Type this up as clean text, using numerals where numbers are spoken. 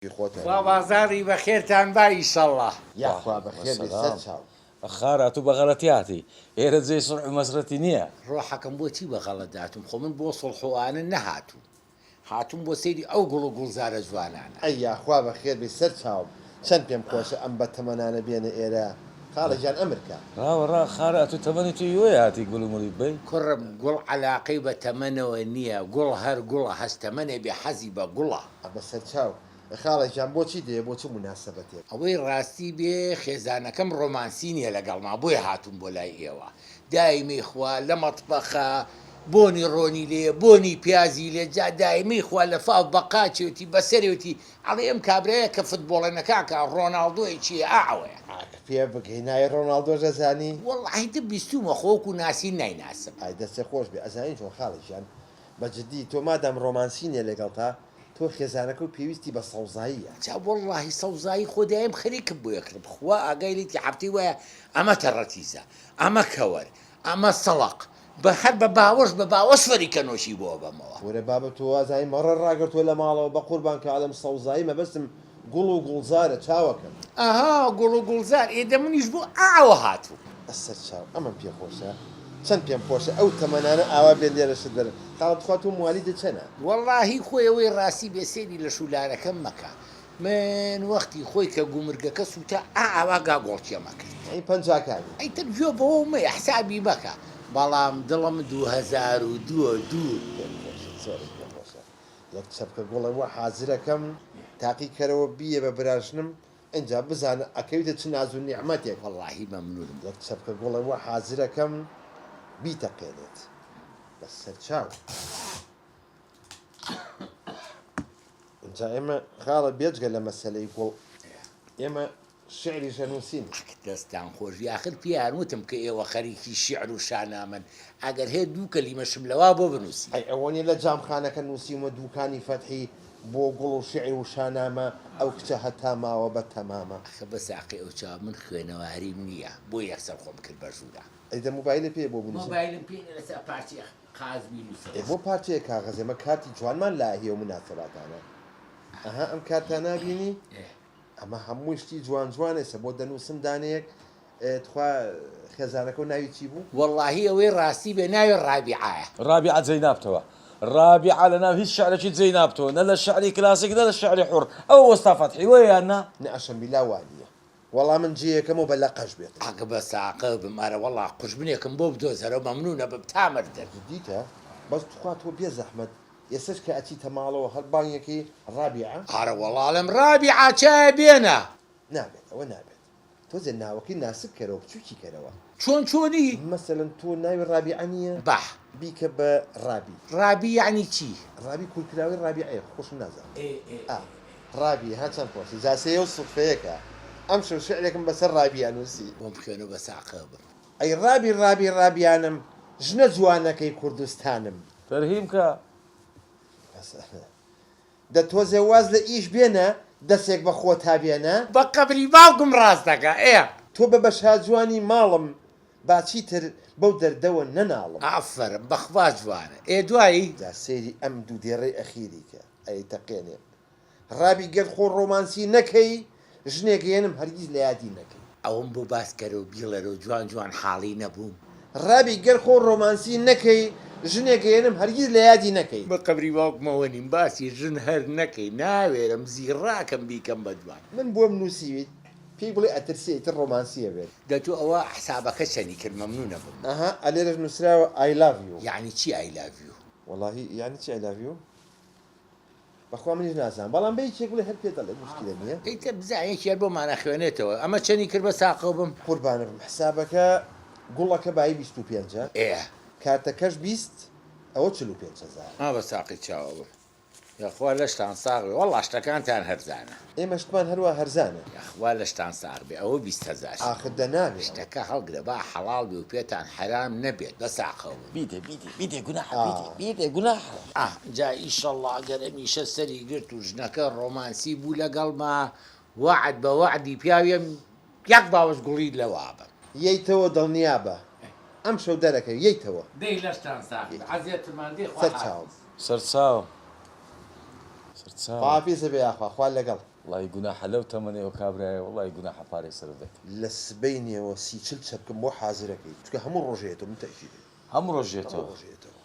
خۆتان. خوا بازاڕی بەخێرتان با ئیشەڵا. یاخوا بەخێر بێی سەر چاو. خارە ئەتوو بە غەڵەتی هاتی ئێرە جێی سوڵح و مەسرەتی نییە. ڕۆحەکەم بۆچی بە غەڵەت هاتووم خۆ من بۆ سوڵح و ئانە نەهاتووم هاتووم بۆ سەیری ئەو گوڵ و گوڵزارە جوانانە. ئەی یاخوا بەخێر بێی سەر چاوم چەند پێم خۆشە ئەم بەتەمەنانە بێنە ئێرە خاڵە گیان ئەمر کە. ڕاوە ڕا خارە ئەتوو تەمەنی تۆ ئیوەیە هاتی گوڵ و مڵی ببەی. کوڕم گوڵ عەلاقەی بە تەمەنەوە نییە گوڵ هەر گوڵە هەست تەمەنێ بێ حەزی بە گوڵە. بەسەرچاو خاڵە گیان بۆچی دێ بۆ چ موناسەبەتێک؟ ئەوەی ڕاستی بێ خێزانەکەم ڕۆمانسی نیە لەگەڵما بۆیە هاتووم بۆ لای ئێوە دایمەی خوا لە مەتبەخە بۆنی ڕۆنی لێ بۆنی پیازی لێ جا دایمەی خوا لە فاو بە قاچێتی بەسەرێتی ئەڵێ ئەم کابرایە کە فتبۆڵێنەکە ئەکا ڕۆناڵدۆیە چیە ئا ئەوەیە. ئاک پێ بگەی ناوی ڕۆناڵدۆش ئەزانی؟ وەڵاهی تر بیستوومە خۆ وەکو ناسین نایناسم. ئای دەستێ خۆش بێ ئەزانی چۆن خاڵە گیان بە جدی تۆ مادام ڕۆمانسی نیە لەگەڵتا تۆ خێزانەکەو پێویستی بە سەوزاییە. جا وەڵاهی سەوزایی خۆ دایم خەریکم بۆ ئەکڕم خوا ئاگای لێتی حەفتەی وایە ئەمە تەڕەتیزە ئەمە کەوەر ئەمە سەڵق بە هەر بە باوەش بە باوەش فەریکەنۆشی بۆ ئەبەمەوە. وەرە بابە تۆ وازانی مەڕە ڕاگرتوە لە ماڵەوە بەقوربان کە ئەڵێم سەوزایی مەبەستم گوڵ و گوڵزارە چاوەکەم. ئەها گوڵ و گوڵزار ئێ دە منیش بۆ ئاوە هاتووم. سەرچاو ئەمەم پێ خۆشە چەند پێم خۆشە ئەو تەمەنانە ئاوا بێن لێرە شت بەرن خاڵە تخوا تۆ موالیدت چەنە؟ وەڵاهی خۆی ئەوەی ڕاستی بێ سەیری لەش و لارەکەم مەکە من وەختی خۆی کە گومرگەکە سووتا ئا ئاوا گاگۆڵکێم ئەکرد. یەعنی پەنجاکانی. ئیتر گوێ بەوە مەیە حسابی مەکە بەڵام دڵم 2002 دوو. پێم خۆشە زۆرم پێ خۆشە یەک چەپکە گوڵە وا حازرەکەم تاقی کەرەوە بیە بە براژنم ئینجا بزانە ئەکەویتە چ ناز و نیعمەتێک. وەڵاهی مەمنونم. یەک چەپکە گوڵە وا حازرەکەم بیتەقێنێت بە سەرچاو. ئینجا ئێمە خاڵە بێجگە لە مەسەلەی گوڵ ئێمە شیعریش ئەنووسین. ئەک دەستتان خۆش بی ئاخر پێیان وتم کە ئێوە خەریکی شیعر و شانامەن ئەگەر هەیە دوو کەلیمەشم لەوا بۆ بنووسی. ئەی ئەوە نیە لە جامخانەکە نووسیومە دووکانی فەتحی بۆ گوڵ و شیعر و شانامە ئەو کچە هەتا ماوە بە تەمامە. ئەخە بە ساقی ئەو چاوە من خوێنەواریم نیە بۆیە یەکسەر خۆم کرد بە ژوورا. ئەی دە موبایلت پێیە بۆ بنووسم؟ مۆبایلم پێ نیە لەسەر پارچەیە قاز بینووسم. ئێ بۆ پارچەیە کاغەز ئێمە کارتی جوانمان لا هەیە و موناسەباتانە ئەها ئەم کارتانە بینی؟ ئەمە هەمووی شتی جوان جوان ئێستا بۆت دەنووسم دانەیەک تخوا خێزانەکەو ناوی چی بوو؟ وەڵاهی ئەوەی ڕاستی بێ ناوی ڕابیعایە. ڕابیعە جێی نابتەوە ڕابیعە لەناو هیچ شعرێکی جێی نابتەوە نە لە شعری کلاسیک نە لە شعری حوڕ ئەوە وەستا فەتحی وەیە یان نا؟ نە ئەشەمبیلا وانیە وەڵا من جێیەکەمەوە بە لەقەش بێت. ئەک بە ساقە بم ئەرە وەڵا قوژبنێکم بۆ بدۆزەرەوە مەمنونە بم تا مردن. جدیتە؟ بەس تخوا تۆ بێزەحمەت ئێستەش کە ئەچیتە ماڵەوە هەر بانگەکەی ڕابیعە؟ ئارە وەڵا ئەڵێم ڕابیعە چایە بێنە. نابێت ئەوە نابێت تۆزێ ناوەکەی ناسک کەرەوە بچوکی کەرەوە. چۆن چۆنی؟ مەسەلەن تۆ ناوی ڕابیعە نییە؟ بەح. بیکە بە ڕابی. ڕابی یەعنی چی؟ ڕابی کورتکراوەی ڕابیعەیە خۆشم نازانم. ئێ ئێ ئا ڕابی ها چەند خۆشە جا سێیە و سوتفەیەکە ئەمشەو شیعرێکم بەسەر ڕابیا نووسی. بۆم بخوێنە بە ساقە بم. ئەی ڕابی ڕابی ڕابیانم ژنە جوانەکەی کوردستانم. تەرهیم کە. دە تۆزێ واز لە ئیش بێنە دەسێک بە خۆتا بێنە. بە قەبری باوکم ڕاست دەکا ئێ. تۆ بە بە شاجوانی ماڵم با چیتر بەو دەردەوە نەناڵم. ئافەرم بەخوا جوانە ئێ دوایی. جا سەیری ئەم دوو دێڕەی ئەخیری کە ئەیتەقێنێ. ڕابی گەر خۆ ڕۆمانسی نەکەی ژنێک هێنم هەرگیز لە یادی نەکەی. ئەوەم بۆ باس کەرەوە بیڵێرەوە جوان جوان حاڵی نەبووم. ڕابی گەر خۆ ڕۆمانسی نەکەی ژنێک هێنم هەرگیز لە یادی نەکەی. بە قەبری باوکمەوە نیم باسی ژن هەر نەکەی ناوێرم زیڕاکەم بیکەم بە دوان. من بۆم نوسیویت پێی بڵێ ئەترسێ ئیتر ڕۆمانسی ئەبێت. دە تۆ ئەوە حسابەکە چەنی کرد مەمنونە بم. ئەها ئەلێرەش نوسراوە I love you. یەعنی چی I love you؟ وەڵاهی یەعنی چی I love you؟ بەخوا منیش نازانم بەڵام بە یەکێک بڵێ هەر پێت دەڵێت موشکیلە نییە. ئیتر بزانە یەکێ هەر بۆمان ئەخوێنێتەوە ئەمە چەنی کرد بە ساقەو بم. قوربانت بم حسابەکە گوڵەکە بایی 25 ە ئێ. کارتەکەش 20 ئەوە 45 هەزارە. ئا بە ساقی چاوە بم. یاخوا لەشتان ساغ بێ وەڵا شتەکانتان هەرزانە. ئێمە شتمان هەروا هەرزانە. یاخوا لەشتان ساغ بێ ئەوە 20 هەزار. ئاخر دە نابێ ئەوە. شتەکە هەڵگرە با حەڵاڵ بێ و پێتان حەرام نەبێت بە ساقەو بم. بیدە بیدە بیدە گوناحە بیدە بیدە گوناحە. ئاه جا ئیشەڵا گەر ئەمیشە سەری گرت و ژنەکە ڕۆمانسی بوو لەگەڵما وەعد بە وەعدی پیاویم یەک باوەش گوڵی لەوا بم. یەیتەوە دڵنیابە ئەمشەو دەرەکەوی یەیتەوە. دەی لەشتان ساغ بێ عەزێتمان دەی سەرچاوم. خواحافیز. سەرچاوم سەرچاوم. خواحافیزت بێ یاخوا خوا لەگەڵ. وەڵاهی گوناحە لەو تەمەنەی ئەو کابرایە وەڵاهی گوناحە پارەی سەرف دەکەی. لە سبەینێوە سی چل چەپکم بۆ حازرەکەی چونکە هەموو ڕۆژێ یەتەوە من تەئکیدم. هەموو ڕۆژ یەتەوە. هەموو ڕۆژێ یەتەوە.